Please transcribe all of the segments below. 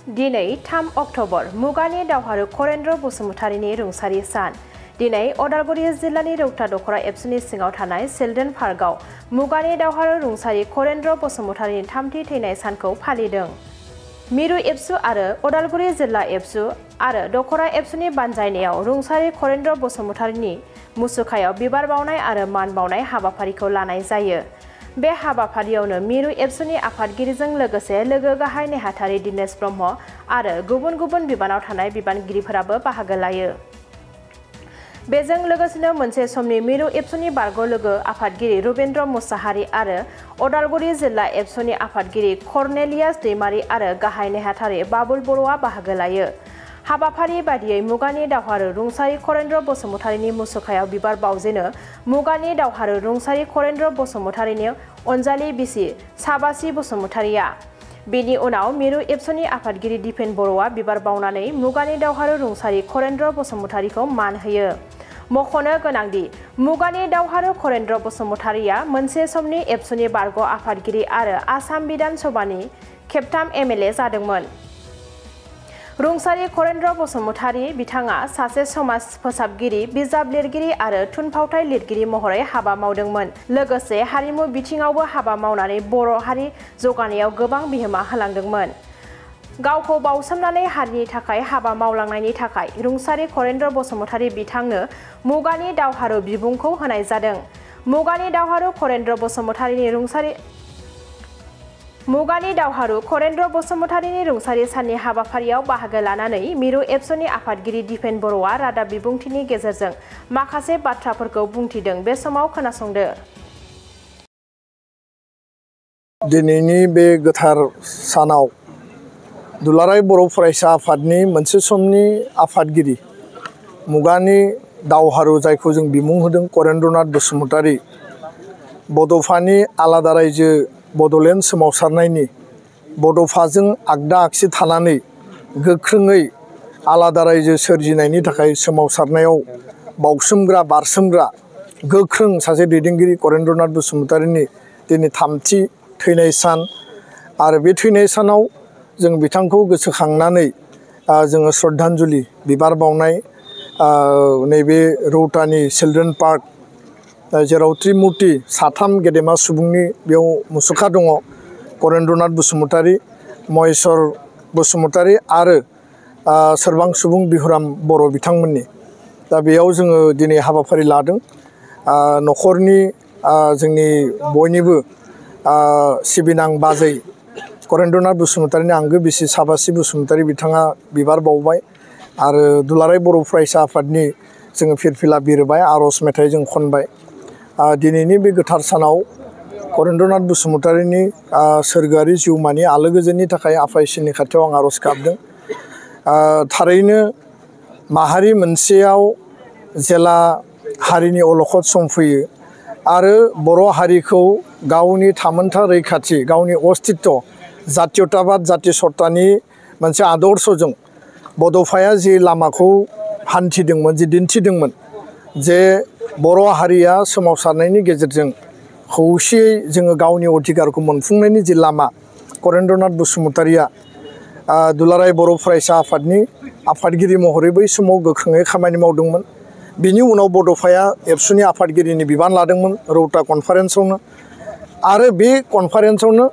दिनै 3 अक्ट'बर मुगानि दावहारु करेन्द्र बसुमतारीनि रुंसारि सान। दिनै अदालगुरि जिल्लानि रौता दखरा एबसुनि सिङाव थानाय चिल्ड्रेन पार्कआव मुगानि दावहारु रुंसारि करेन्द्र बसुमतारीनि थामथि थैनाय सानखौ फालिदों। मिरु एबसु आरो अदालगुरि जिल्ला एबसु आरो दखरा एबसुनि बानजायनायाव रुंसारि करेन्द्र बसुमतारीनि मुसुखायाव बिबार बावनाय आरो मान बावनाय हाबाफारिखौ लानाय जायो। बे हाबाफारियावनो मिरु एबसुनि आफादगिरिजों लोगोसे लोगो गाहाय नेहाथारि दिनेश ब्रह्म आरो गुबुन गुबुन बिबानाव थानाय बिबानगिरिफोराबो बाहागो लायो। बेजों लोगोसेनो मोनसे समनि मिरु एबसुनि बारग' लोगो आफादगिरि रुबेन्द्र मुसाहारि आरो अदालगुरि जिल्ला एबसुनि आफादगिरि कर्नेलियास दैमारि आरो गाहाय नेहाथारि बाबुल बर'आ बाहागो लायो। हाबाफारि बादियै मुगानि दावहारु रुंसारि करेन्द्र बसुमतारीनि मुसुखायाव बिबार बावजेनो मुगानि दावहारु रुंसारि करेन्द्र बसुमतारीनि अनजालि बिसि साबासि बसुमतारीया। बेनि उनाव मिरु एबसुनि आफादगिरि दिपेन बर'आ बिबार बावनानै मुगानि दावहारु रुंसारि करेन्द्र बसुमतारीखौ मान होयो। मख'नो गोनांदि मुगानि दावहारु करेन्द्र बसुमतारीया मोनसे समनि एबसुनि बारग' आफादगिरि आरो आसाम बिधान सभानि खेबथाम एमएलए जादोंमोन। रुंसारि करेन्द्र बसुमतारी बिथाङा सासे समाज फोसाबगिरि, बिजाब लिरगिरि आरो थुनफावथाय लिरगिरि महरै हाबा मावदोंमोन। लोगोसे हारिमु बिथिङावबो हाबा मावनानै बर' हारि जौगानायाव गोबां बिहोमा होलांदोंमोन। गावखौ बाउसोमनानै हारिनि थाखाय हाबा मावलांनायनि थाखाय रुंसारि करेन्द्र बसुमतारी बिथांनो मुगानि दावहारु बिबुंखौ होनाय जादों। मुगानि दावहारु करेन्द्र बसुमतारीनि रुंसारि साननि हाबाफारियाव बाहागो लानानै मिरु एबसुनि आफादगिरि दिपेन बर'आ रादाब बिबुंथिनि गेजेरजों माखासे बाथ्राफोरखौ बुंथिदों। बे समाव खोनासंदो। दिनैनि बे गोथार सानाव दुलाराय बर' फरायसा आफादनि मोनसे समनि आफादगिरि मुगानि दावहारु जायखौ जों बिमुं होदों करेन्द्रनाथ बसुमतारी, बड'फानि आलादा रायजो बड'लेण्ड सोमावसारनायनि बड'फाजों आगदा आगसि थानानै गोख्रोङै आलादा रायजो सोरजिनायनि थाखाय सोमावसारनायाव बाउसोमग्रा बारसोमग्रा गोख्रों सासे दैदेनगिरि करेन्द्रनाथ बसुमतारीनि दिनै थामथि थैनाय सान। आरो बे थैनाय सानाव जों बिथांखौ गोसोखांनानै जोङो श्रद्धांजलि बिबार बावनाय नैबे रौतानि चिल्ड्रेन पार्क जेराव त्रिमुर्ति साथाम गेदेमा सुबुंनि बेयाव मुसुखा दङ, करेन्द्रनाथ बसुमतारी, महेश्वर बसुमतारी आरो सोरबां सुबुं बिहुराम बर' बिथांमोननि। दा बेयाव जोङो दिनै हाबाफारि लादों। न'खरनि जोंनि बयनिबो सिबिनां बाजै करेन्द्रनाथ बसुमतारीनि आंगो बिसि साबासि बसुमतारी बिथाङा बिबार बावबाय आरो दुलाराय बर' फरायसा आफादनि जोङो फिरफिला बिरबाय, आर'ज मेथाइ जों खनबाय। दिनैनि बे गोथार सानाव करेन्द्रनाथ बसुमतारीनि सोरगोआरि जिउमानि आलो गोजोननि थाखाय आफा इसोरनि खाथियाव आं आर'ज गाबदों। थारैनो माहारि मोनसेयाव जेला हारिनि अलखद सम फैयो आरो बर' हारिखौ गावनि थामोनथा रैखाथि, गावनि अस्तित्व, जातीयताबाद जाति सत्तानि मोनसे आदर्शजों बड'फाया जि लामाखौ हान्थिदोंमोन, जि दिन्थिदोंमोन जे बर' हारिया सोमावसारनायनि गेजेरजों खौसेयै जोङो गावनि अधिकारखौ मोनफुंनायनि जि लामा करेन्द्रनाथ बसुमतारीया दुलाराय बर' फरायसा आफादनि आफादगिरि महरै बै समाव गोख्रोङै खामानि मावदोंमोन। बिनि उनाव बड'फाया एबसुनि आफादगिरिनि बिबान लादोंमोन रौता कनफारेन्सआवनो आरो बे कनफारेन्सआवनो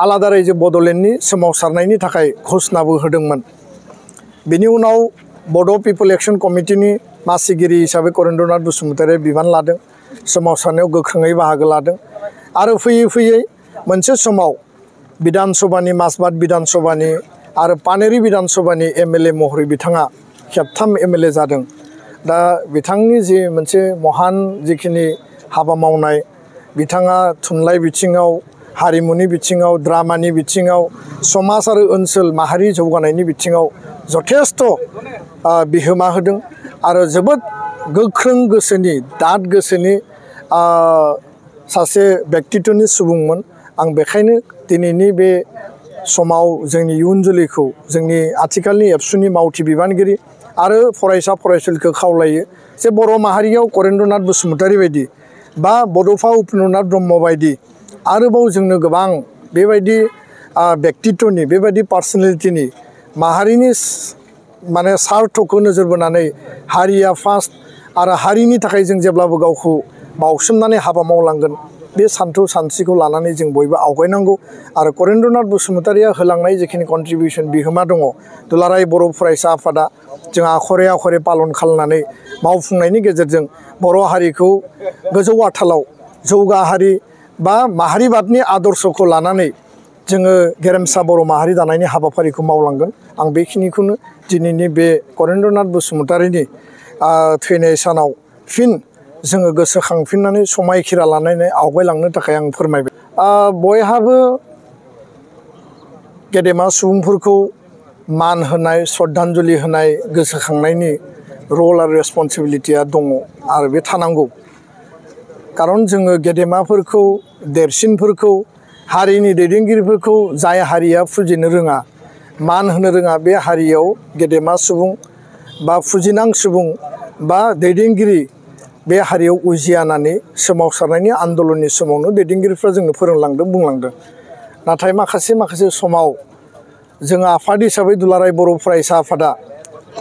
आलादा रायजो बड'लेण्डनि सोमावसारनायनि थाखाय घोषणाबो होदोंमोन। बिनि उनाव बड' पिपल एक्सन कमिटिनि मासिगिरि हिसाबै करेन्द्रनाथ बसुमतारीया बिबान लादों, सोमावसारनायाव गोख्रोङै बाहागो लादों आरो फैयै फैयै मोनसे समाव बिधान सभानि माजबाद बिधान सभानि आरो पानेरि बिधान सभानि एमएलए महरै बिथाङा खेबथाम एमएलए जादों। दा बिथांनि जि मोनसे महान जिखिनि हाबा मावनाय, बिथाङा थुनलाइ बिथिङाव, हारिमुनि बिथिङाव, ड्रामानि बिथिङाव, समाज आरो ओनसोल माहारि जौगानायनि बिथिङाव जथेस्थ' बिहोमा होदों आरो जोबोद गोख्रों गोसोनि, दाद गोसोनि सासे व्यक्तित्वनि सुबुंमोन। आं बेखायनो दिनैनि बे समाव जोंनि इयुन जोलैखौ, जोंनि आथिखालनि एबसुनि मावथि बिबानगिरि आरो फरायसा फरायसुलिखौ खावलायो जे बर' माहारियाव करेन्द्रनाथ बसुमतारी बायदि बा बड'फा उपेन्द्रनाथ ब्रह्म बायदि आरोबाव जोंनो गोबां बेबायदि व्यक्तित्वनि, बेबायदि पार्सनेलिटिनि माहारिनि माने सार्थखौ नोजोर बोनानै हारिया फार्स्ट आरो हारिनि थाखाय जों जेब्लाबो गावखौ बावसोमनानै हाबा मावलांगोन बे सान्थौ सानस्रिखौ लानानै जों बयबो आवगायनांगौ आरो करेन्द्रनाथ बसुमतारिया होलांनाय जिखिनि कन्ट्रिबिउसन बिहोमा दङ दुलाराय बर' फरायसा आफादा जों आखरे आखरे पालन खालामनानै मावफुंनायनि गेजेरजों बर' हारिखौ गोजौ आथालाव जौगा हारि बा माहारिबादनि आदर्शखौ लानानै जोङो गेरेमसा बर' माहारि दानायनि हाबाफारिखौ मावलांगोन आं बेखिनिखौनो दिनैनि बे करेन्द्रनाथ बसुमतारिनि थैनाय सानाव फिन जोङो गोसोखांफिननानै समायखिरा लानानै आवगायलांनो थाखाय आं फोरमायबाय बयहाबो गेदेमा सुबुंफोरखौ मान होनाय श्रद्धांजलि होनाय गोसोखांनायनि रल आरो रेसपन्सिबिलिटिया दङ आरो बे थानांगौ खारन जोङो गेदेमाफोरखौ देरसिनफोरखौ हारिनि दैदेनगिरिफोरखौ जाय हारिया फुजिनो रोङा मान होनो रोङा बे हारियाव गेदेमा सुबुं बा फुजिनां सुबुं बा दैदेनगिरि बे हारियाव उजियानानै सोमावसारनायनि आन्दलननि समावनो दैदेनगिरिफ्रा जोंनो फोरोंलांदों बुंलांदों नाथाय माखासे समाव जोङो आफाद हिसाबै दुलाराय बर' फरायसा आफादा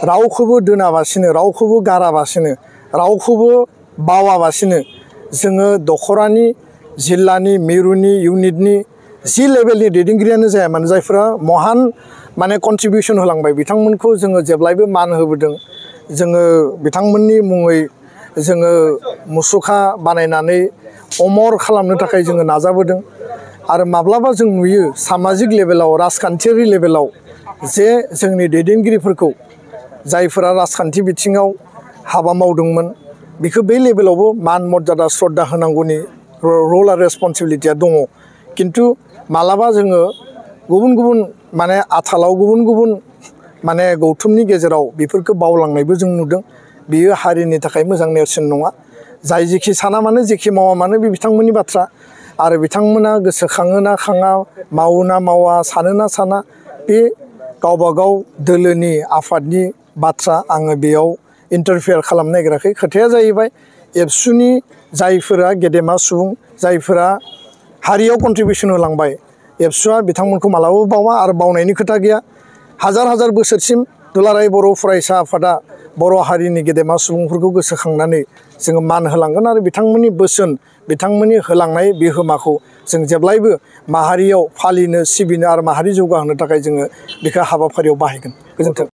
रावखौबो दोनाबासिनो रावखौबो गाराबासिनो रावखौबो बावाबासिनो जोङो दखरानि जिल्लानि मिरुनि इउनिटनि जि लेभेलनि दैदेनगिरियानो जाया मानो जायफोरा महान माने कन्ट्रिबिउसन होलांबाय बिथांमोनखौ जोङो जेब्लायबो मान होबोदों जोङो बिथांमोननि मुङै जोङो मुसुखा बानायनानै अमर खालामनो थाखाय जोङो नाजाबोदों आरो माब्लाबा जों नुयो सामाजिक लेभेलाव राजखान्थियारि लेभेलाव जे जोंनि दैदेनगिरिफोरखौ जायफोरा राजखान्थि बिथिङाव हाबा मावदोंमोन बेखौ बे लेभेलावबो मान मर्यादा श्रद्धा होनांगौनि रल आरो रेसपन्सिबिलिटिया दङ किन्तु मालाबा जोङो गुबुन गुबुन माने आथालाव गुबुन गुबुन माने गौथुमनि गेजेराव बेफोरखौ बावलांनायबो जों नुदों बेयो हारिनि थाखाय मोजां नेरसोन नङा जाय जेखि साना मानो जेखि मावा मानो बे बिथांमोननि बाथ्रा आरो बिथांमोना गोसोखाङो ना खाङा मावो ना मावा सानो ना साना बे गावबागाव दोलोनि आफादनि बाथ्रा आङो बेयाव इन्टारफेयार खालामनो नागिराखै खोथाया जाहैबाय एबसुनि जायफोरा गेदेमा सुबुं जायफोरा हारियाव कन्ट्रिबिउसन होलांबाय एबसुआ बिथांमोनखौ मालाबाबो बावा आरो बावनायनि खोथा गैया हाजार बोसोरसिम दुलाराय बर' फरायसा आफादा बर' हारिनि गेदेमा सुबुंफोरखौ गोसोखांनानै जोङो मान होलांगोन आरो बिथांमोननि बोसोन बिथांमोननि होलांनाय बिहोमाखौ जों जेब्लायबो माहारियाव फालिनो सिबिनो आरो माहारि जौगाहोनो थाखाय जोङो बेखौ हाबाफारियाव बाहायगोन गोजोन्थों।